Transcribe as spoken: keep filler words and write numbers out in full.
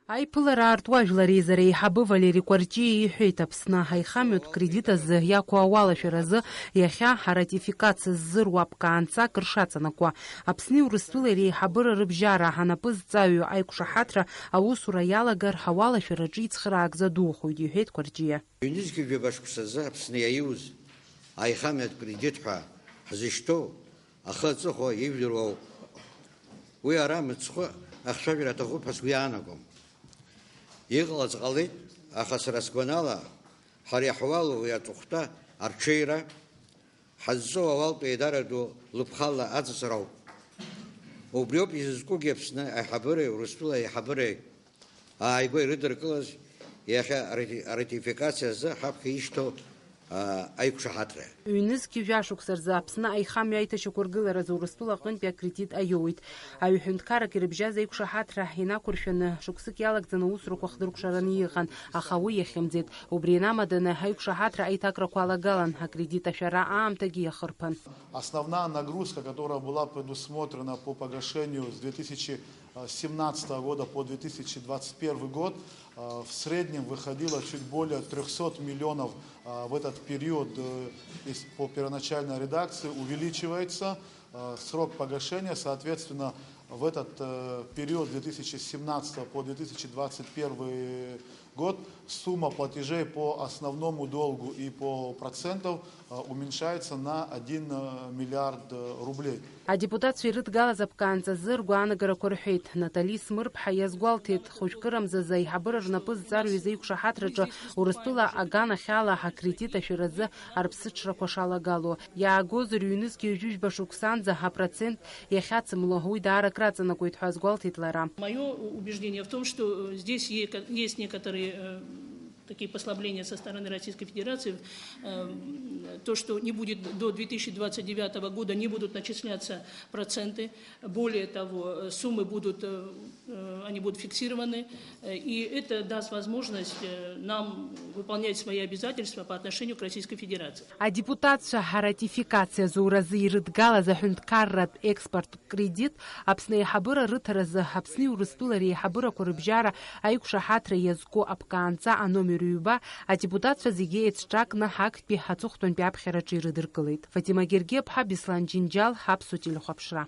Аиԥылара аартуа жәлар реизара еиҳабы Валери Кәарҷиа иҳәеит, Аԥсны аихамҩатә кредит азы иақәу ауалашәаразы иахьа аратификациа ззыруа аԥкаанҵа акыр шаҵанакуа. Аԥсни Урыстәылеи реиҳабыра рыбжьара анапы зҵаҩу аиқәшаҳаҭра аусура иалагар, ауалашәараҿы ицхыраагӡа духоит, иҳәеит Кәарҷиа. Ҩнызқьи жәаба шықәсазы Аԥсны иаиуз аихамҩатә кредит ҳәа ҳзышьҭоу ахы аҵыхәа ижәдыруа ауп. Уи ара мыцхәы ахцәажәара аҭахуп ҳәа сгәы иаанагом. Иҟалац ҟалеит, аха сара сгәанала, ҳара иаҳуалу уи аҵыхәтәа арҽеира, ҳазҿу ауалтә еидара ду лыԥхала аҵыҵра ауп. Убриоуп изызкугьы Аԥсны аиҳабыреи Урыстәыла аиҳабыреи ааигәа ирыдыркылаз иахьа арати-, аратификациа азы ҳаԥхьа ишьҭоу, аа, аиқәшаҳаҭра. Ҩнызқьи жәашықәса рзы Аԥсны аихамҩа аиҭашьақәыргыларазы Урыстәыла аҟынтәи акредит аиоуит. Аҩ-ҳәынҭқаррак ирыбжьаз аиқәшаҳаҭра инақәыршәаны шықәсык иалагӡаны аусурақәа хдыркәшараны иҟан, аха уи иахьымӡеит. Убри инамаданы аиқәшаҳаҭра аиҭакрақәа алагалан, акредит ашәара аамҭагьы иахырԥан. Основная нагрузка, которая была предусмотрена по погашению с две тысячи семнадцатого года по две тысячи двадцать первый год, э, в среднем выходила чуть более трёхсот миллионов, э, в этот период, э, из-, по первоначальной редакции увеличивается, э, срок погашения. Соответственно, в этот, э, период с две тысячи семнадцатого по две тысячи двадцать первый год сумма платежей по основному долгу и по процентам, э, уменьшается на один, э, миллиард, э, рублей. Адепутатцәа ирыдгалаз аԥкаанҵазы ргәаанагарақәа рҳәеит. Натали Смырԥҳа иазгәалҭеит, хәыжәкырамзазы аиҳабыра рнапы зҵарҩыз аиқәшаҳаҭраҿы Урыстәыла аганахьала акредит ашәаразы арԥсыҽрақәа шалагало. Иаагозар, ҩнызқьи ҩажәижәба шықәсанӡа апроцент иахьацымло уи даара акраҵанакуеит ҳәа азгәалҭеит лара. Моё убеждение в том, что, э, здесь е-, есть некоторые, э, такие послабления со стороны Российской Федерации, э, то, что не будет до две тысячи двадцать девятого года, не будут начисляться проценты. Более того, э, суммы будут, э, э, они будут фиксированы, э, и это даст возможность, э, нам выполнять свои обязательства по отношению к Российской Федерации. Адепутатцәа аратификациа зуразы ирыдгалаз аҳәынҭқарратә експорттә кредит Аԥсны аиҳабыра рыҭаразы Аԥсни Урыстәылеи реиҳабырақәа рыбжьара аиқәшаҳаҭра иазку аԥкаанҵа аномер ҩба адепутатцәа зегьы еицҿакны актәи аҵыхәтәантәи аԥхьараҿы ирыдыркылеит. Фатима Гергиаԥҳа, Беслан Џьынџьал, Аԥсуа телехәаԥшра.